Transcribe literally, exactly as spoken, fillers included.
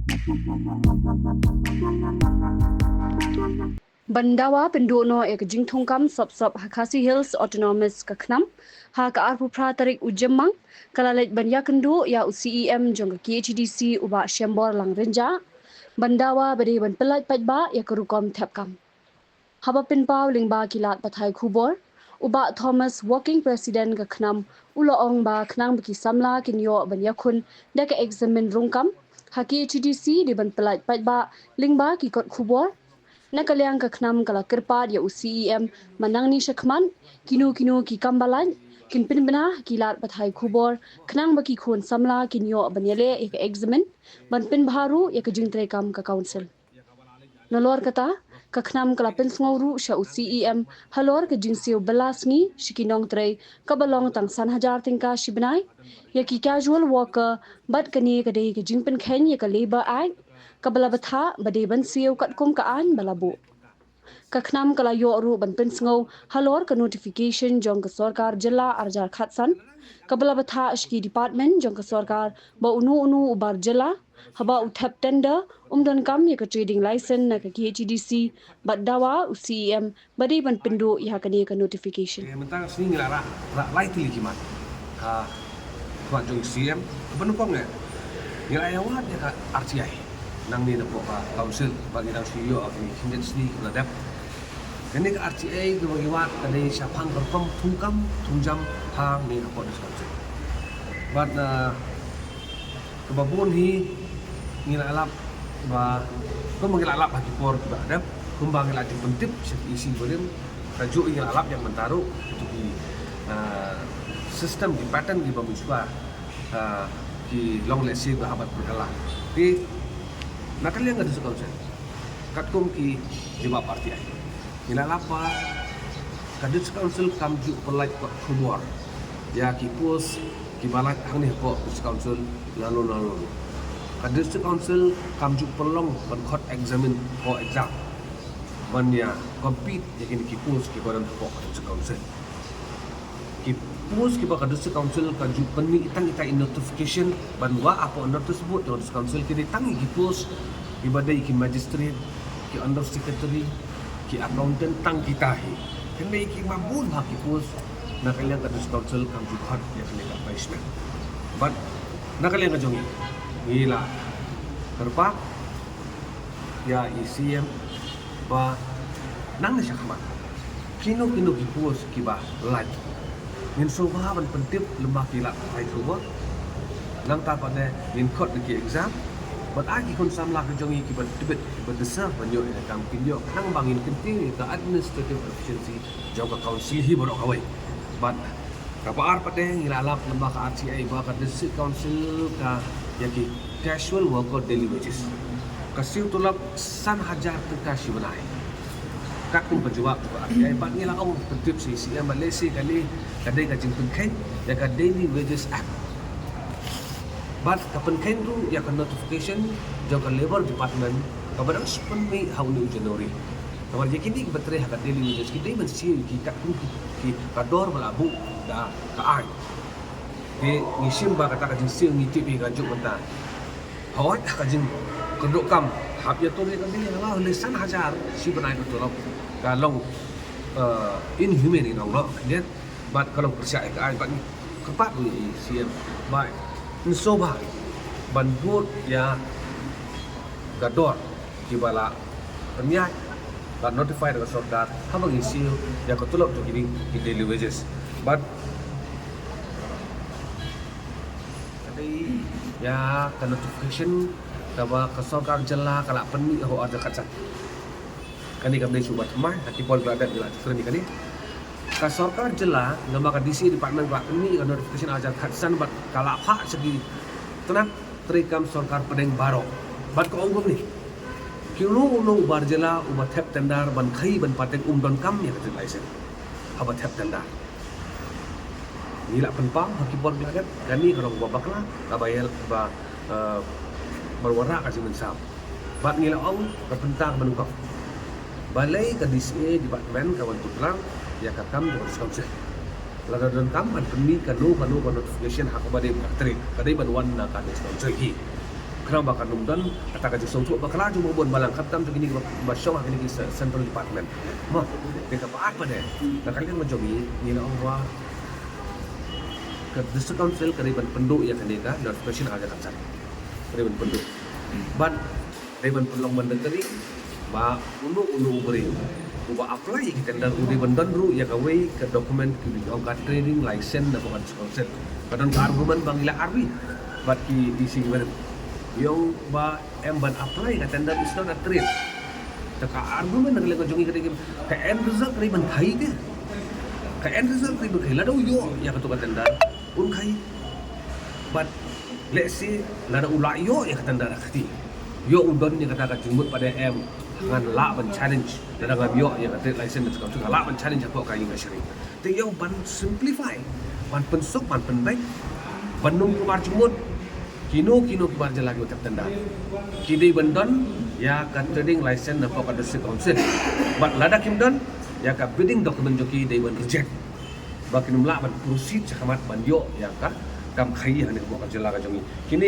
Ban dawa pynduh noh ïa ka jingthungkam sop sop ha Khasi Hills Autonomous ka KHNAM, ha ka arphew phra tarik u Jymmang, ka la leit ban ïakynduh ïa u C E M jong ka K H A D C u Bah Shembor Langrinjah, ban dawa ba dei ban pyllait paidbah ïa ka rukom thep kam. Haba pynpaw lyngba ki lad pathai khubor, u Bah Thomas, Working President ka KHNAM, u la ong ba khnang ba ki samla kin ïoh ban ïakhun da ka eksamin rung kam ha K H A D C, dei ban pyllait paidbah lyngba ki kot khubor. Na ka liang ka KHNAM ka la kyrpad ïa u C E M ba nangne shakhmat, kino kino ki kam ba lait kin pynbna ha ki lad pathai khubor, khnang ba ki khun samla kin ïoh ban ïaleh ïa ka eksamin, ban pynbha ruh ïa ka jingtrei kam ka council. Nalor kata, ka KHNAM ka la pynsngew ruh sha u C E M halor ka jingsiew bylla sngi sha ki nongtrei, kaba long tang san hajar tyngka shi bnai ïa ki casual worker, bad kane ka dei ka jingpynkheiñ ïa ka Labour Act, kaba la bthah ba dei ban siew katkum ka aiñ ba la buh. Ka KHNAM ka la ïoh ruh ban pynsngew halor ka notification jong ka sorkar jylla arhajar khatsan, kaba la bthah sha ki department jong ka sorkar ba uno uno u bar jylla, haba u thep tender, um donkam ïa ka trading license na ka K H A D C, bad dawa u C E M ba dei ban pynduh ïa kane ka notification. Eh, mynta ka sngi ngi la rah, rah lai tylli ki mat ha khmat jong C E M, kaba nyngkong eh ngi la ïa wad ïa ka R T I nangne napoh ka council, ba ngi dang shu ïoh ha kine ki khyndiat sngi kiba la dep. Kane ka R T I kaba ngi wad ka dei shaphang ka rukom thungkam thungjam hangne hapoh district council. Bad, ah, kaba bun hi ngi la lap ba, kumba ngi la lap ha ki por kiba la dep, kumba ngi la ju pyntip sha ki E C barim, kajuh ngi la lap ïa mynta ruh, kito ki, ah, system, ki pattern kiba mynshuwa, ah, ki long lehse ba hap ban pynkylla. Te na ka liang ka district council, katkum ki jubab R T I, ngi la lap ba ka district council kam ju pyllait kot khubor ïa ki post kiba lait hangne hapoh district council, lano lano. Ka district council kam ju pynlong ban khot examine hapoh exam ban ïa compete ïa kine ki post kiba don hapoh ka district council. Ki post kiba ka district council ka ju pynmih tang ita i notification ban wad hapoh notice board jong ka district council, ki dei tang ïa ki post kiba dei ki magistrate, ki under secretary, ki accountant, tang kita hi. Kine kiba bun bha ki post na ka liang ka district council kam ju khot ïa kane ka punishment. Bad na ka liang ka jong ngi, ngi la kyrpad ïa i C E M ba nangne shakhmat, kino kino ki post kiba lait, ngin sngewbha ban pyntip lyngba ki lad pathai khubor. Nangta pat de ngin khot da ki exam, bad ai ki khun samla ki jong ngi kiba tbit, kiba deserve ban ïoh ïa ka kam, kin ïoh, khnang ba ngin kyntiew ïa ka administrative efficiency jong ka council hi baroh kawei. Bad kaba ar pat de ngi la lap lyngba ka R T I ba ka district council ka ïa ki casual worker daily wages ka siew tulop san hajar tyngka shi bnai. Katkum ka jubab jong ka R T I, bad ngi la ong pyntip sha i C E M ba lehse kane ka dei ka jingpynkheiñ ïa ka Daily Wages Act. Bad ka pynkheiñ ruh ïa ka notification jong ka Labour Department kaba dang shu pynmih ha une u January. Namar ïa kine kiba trei ha ka daily wages ki dei ban siew ïa ki katkum ki, ki, ka dor ba la buh da ka aiñ. Te ngi shim ba kata ka jingsiew ngi tip ïa ka juk mynta. Hooid, ha ka jingkyrduh kam hap ïa tur ïa ka bill, ha la lei san hajar shi bnai ka tulop ka long, eh, inhumane, ngi ong, long, khyndiat. Bad ka long pyrshah ïa ka aiñ, bad ngi kyrpad ïa i C E M ba yn sngewbha ban bud ïa ka dor kiba la pynïaid, la notify da ka sorkar, haba ngi siew ïa ka tulop jong kine ki daily wages. Bad ka dei ïa ka notification kaba ka sorkar jylla ka la pynmih ha u arhajar khatsan. Kane kam dei shuh ba thymmai, ha ki por ba la dep ngi la kren ïa kane. Ka sorkar jylla, namar ka D C A department ka la pynmih ïa ka notification arhajar khatsan bad ka la phah sha ki tnat treikam sorkar pdeng baroh. Bad ka ong kumne, kino uno u bar jylla uba thep tender ban khaïi ban pateng um donkam ïa ka trade license haba thep tender. Ngi la pynpaw ha ki por ba la dep, kane ka long kaba bakla, kaba ïa, ba, eh, ban wanrah ka jingmynsiem. Bad ngi la ong ka bynta kaba nyngkong, balei ka D C A department ka wan tuklar ïa ka kam jong ka District Council? Lada donkam ban pynmih kano kano ka notification ha kaba dei ka trei, ka dei ban wan na ka District Council hi. Khnang ba kan ym don kata ka jingsngewthuh bakla jong u bun balang, khamtam jong kine ba, ba shong ha kine ki ce-, central department. Mo, te kaba ar pat de, na ka liang jong ngi, ngi la ong ba ka District Council ka dei ban pynduh ïa kane ka notification article ka dei ban pynduh. Bad dei ban pynlong mandatory ba uno uno u briew uba apply ïa ki tender u dei ban don ruh ïa kawei ka document ki ong ka trading license na ka District Council. Ka don ka argument ba ngi la arwi bad ki D C, ïa ong ba em ban apply ka tender is not a trade. Te ka argument na ka liang jong ngi ka dei ka end result ka dei ban khaïi te. Ka end result ka dei ban khaïi, lada u ïoh ïa katu ka tender un khaïi. But let's say lada u la ïoh ïa ka tender ha kti, ïoh u don ïa kata ka jingmut pat de em, ngan lah ban challenge. Lada ngam ïoh ïa ka trade license na ka District Council, ngan lah ban challenge hapoh ka ïing kashari. Te ïa ong ban simplify, ban pynsuk, ban pynbeit, ban ym kumar jingmut. Kino kino kiba jylla kiba trei tender ki dei ban don ïa ka trading license napoh ka District Council. Bad lada kim don, ïa ka bidding document jong ki dei ban reject. Ba kin ym lah ban proceed shakhmat ban ïoh ïa ka kam khaïi hangne hapoh ka jylla ka jong ngi. Kine